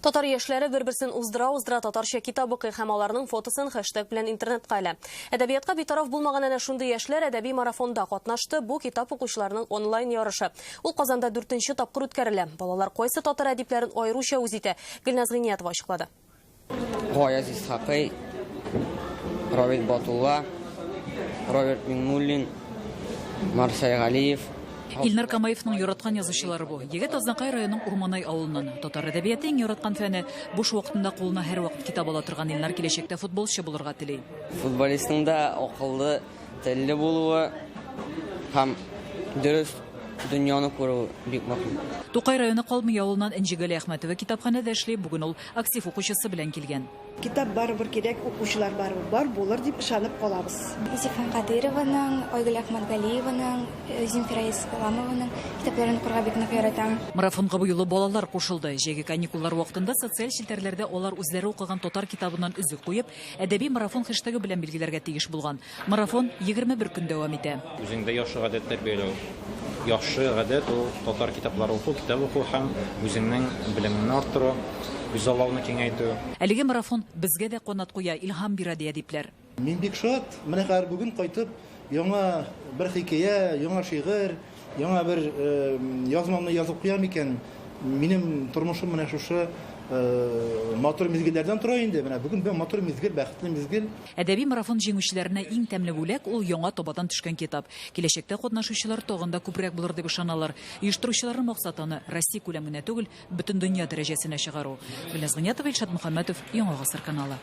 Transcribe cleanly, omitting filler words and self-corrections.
Татар яшьләре бер-берсен уздыра-уздыра татарча китап укый һәм аларның фотосын хэштег белән интернетка элә. Әдәбиятка битараф булмаган әнә шундый яшьләр әдәби марафонда катнашты. Бу китап укучыларның онлайн ярышы. Ул Казанда дүртенче тапкыр үткәрелә. Балалар кайсы татар әдипләрен аеруча үз итә? Гөлназ Гыйниятова ачыклады. Гаяз Исхакый, Равил Батулла, Роберт Миңнуллин, Марсәй Галиев. Илнар Камаевның яраткан язучылары бу. Егет Азнакай районының Урманай авылыннан. Татар әдәбияты иң яраткан фәне. Буш вакытында кулына һәрвакыт китап ала торган Илнар киләчәктә футболчы булырга тели. Футболистның да акыллы, телле булуы һәм дөрес дөньяны күрүе бик мөһим. Тукай районы Калмый авылыннан Энҗе Галиәхмәтова китапханәдә эшли. Бүген ул актив укучысы белән килгән. Китап барыбер кирәк, укучылар барыбер бар булыр дип ышанып калабыз. Зифа Кадыйрованың, Айгөл Әхмәтгалиеваның, Земфира Исламованың китапларын укырга бик нык яратам. Марафонга бу юлы балалар кушылды. Җәйге каникуллар вакытында социаль челтәрләрдә алар үзләре укыган татар китабыннан өзек куеп, Әдәби марафон хештегы белән билгеләргә тиеш булган. Марафон 21 көн дәвам итә. Үзеңдә яхшы гадәт тәрбияләү. Яхшы гадәт ул татар китаплары уку, китап уку һәм үзеңнең белемеңне арттыру, күзаллауны киңәйтү. Әлеге марафон безгә дә канат куя, илһам бирә, ди әдипләр. Мин бик шат, менә хәзер бүген кайтып, яңа бер хикәя, яңа шигырь, яңа бер язмамны язып куям икән, минем тормышым менә шушы матур мизгелләрдән тора инде. Менә бүген бер матур мизгел, бәхетле мизгел. Әдәби марафон җиңүчеләренә иң тәмле бүләк, ул яңа табадан төшкән китап. Киләчәктә катнашучылар тагын да күбрәк булыр дип ышаналар. Оештыручыларның максаты аны Россиякүләм генә түгел, бөтендөнья дәрәҗәсенә чыгару. Гөлназ Гыйниятова, Илшат Мөхәммәтов, Яңа гасыр каналы.